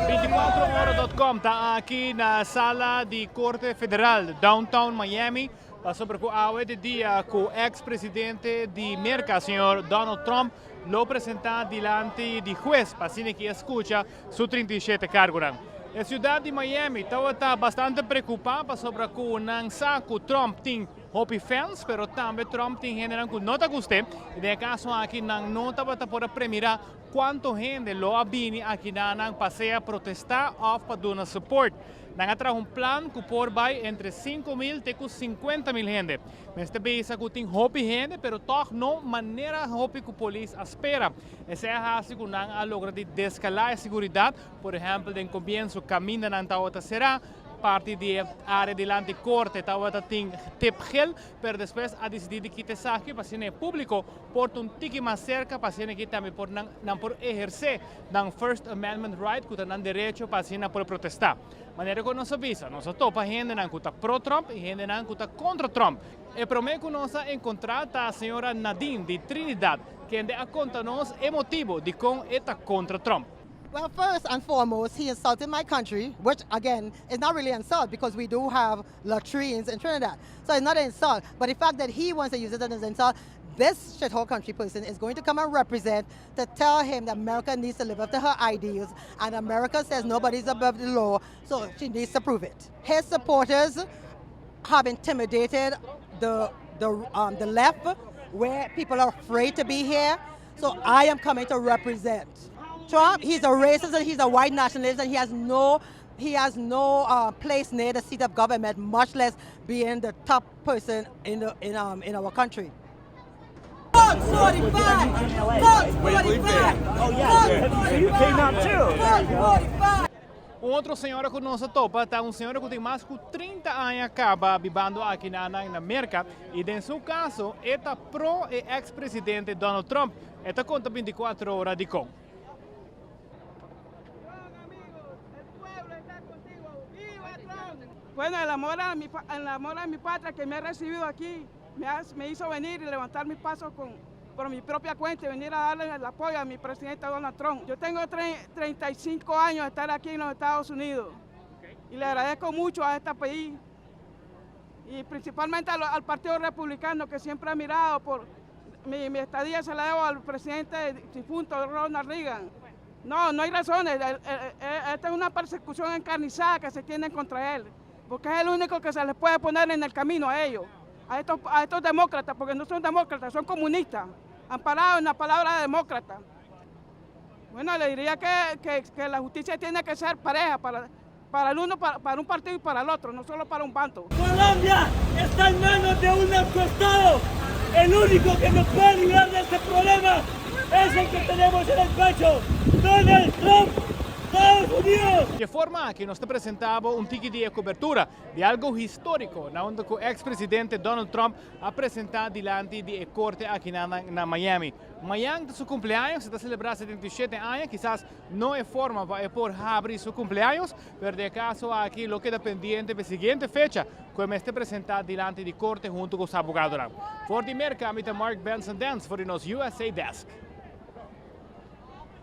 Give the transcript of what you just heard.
24ora.com ta aki na sala di Corte Federal, downtown Miami, pasobra cu awe ta dia cu ex-presidente di Merca, señor Donald Trump, lo presenta dilanti di hues pa asina cu e scucha su 37 cargonan. E ciudad di Miami tabata bastante preocupa pasobra cu nan sa cu Trump tin hopi fans, pero tambe Trump tin hendenan cu no ta guste. Y den e caso aki nan no tabata por a premira cuanto hende lo a bini aki nan pa sea protesta of pa duna support. Nan a traha un plan cu por bay entre 5 mil te cu 50 mil hende. Mester bisa cu tin hopi hende, pero toch no manera hopi cu polis a spera. Esey a haci cu nan a logra di descala e seguridad, por ehempel, den comienso camindanan tabata cera, parti di area dilanti corte tabata tin tip geel, pero despues a dicidi di kita esaki pa asina e publico por ta un tiki mas cerca, pa asina aki tambe por nan por eherce nan First Amendment right, cu ta nan derecho pa asina por protesta. Manera cu nos a bisa, nos a topa hendenan cu ta pro-Trump y hendenan cu ta contra Trump. E prome cu nos a encontra ta señora Nadine di Trinidad, kende a conta nos e motibo di con e ta contra Trump. Well, first and foremost, he insulted my country, which again is not really insult because we do have latrines in Trinidad. So it's not an insult. But the fact that he wants to use it as an insult, this shithole country person is going to come and represent to tell him that America needs to live up to her ideals and America says nobody's above the law, so she needs to prove it. His supporters have intimidated the left, where people are afraid to be here. So I am coming to represent. Trump, he's a racist and he's a white nationalist and he has no place near the seat of government, much less being the top person in the in um in our country. Fox 45! Fox 45! Oh yeah, so you came out too. Fox 45! Un otro señora cu nos a topa ta un señora cu tin mas cu 30 aña caba bibando aki na Merca y den su caso e ta pro e ex-presidente Donald Trump. E ta conta 24 Ora di con. Amigos, el pueblo está contigo. ¡Viva Trump! Bueno, el amor a mi patria que me ha recibido aquí me hizo venir y levantar mis pasos por mi propia cuenta y venir a darle el apoyo a mi presidente Donald Trump. Yo tengo 35 años de estar aquí en los Estados Unidos y le agradezco mucho a este país y principalmente al Partido Republicano, que siempre ha mirado por mi estadía. Se la debo al presidente difunto Ronald Reagan. No, no hay razones. Esta es una persecución encarnizada que se tiene contra él, porque es el único que se les puede poner en el camino a ellos, a estos demócratas, porque no son demócratas, son comunistas, amparados en la palabra demócrata. Bueno, le diría que la justicia tiene que ser pareja para el uno, para un partido y para el otro, no solo para un bando. Colombia está en manos de un narcoestado. El único que nos puede librar de este problema es el que tenemos en el pecho, Donald Trump, Estados Unidos. Di forma cu nos ta presentando un tiki di cobertura di algo historico, na unda e ex-presidente Donald Trump a presenta dilanti di corte aki na Miami. Mañan ta su cumpleaños, e ta celebra 77 aña, kisas no e forma pa por habri su cumpleaños, pero den caso aki lo keda pendiente pa e siguiente fecha, cu e mester presenta dilanti di corte hunto cu su abogado. For di Merca, Mark Benson Dance, for nos USA Desk.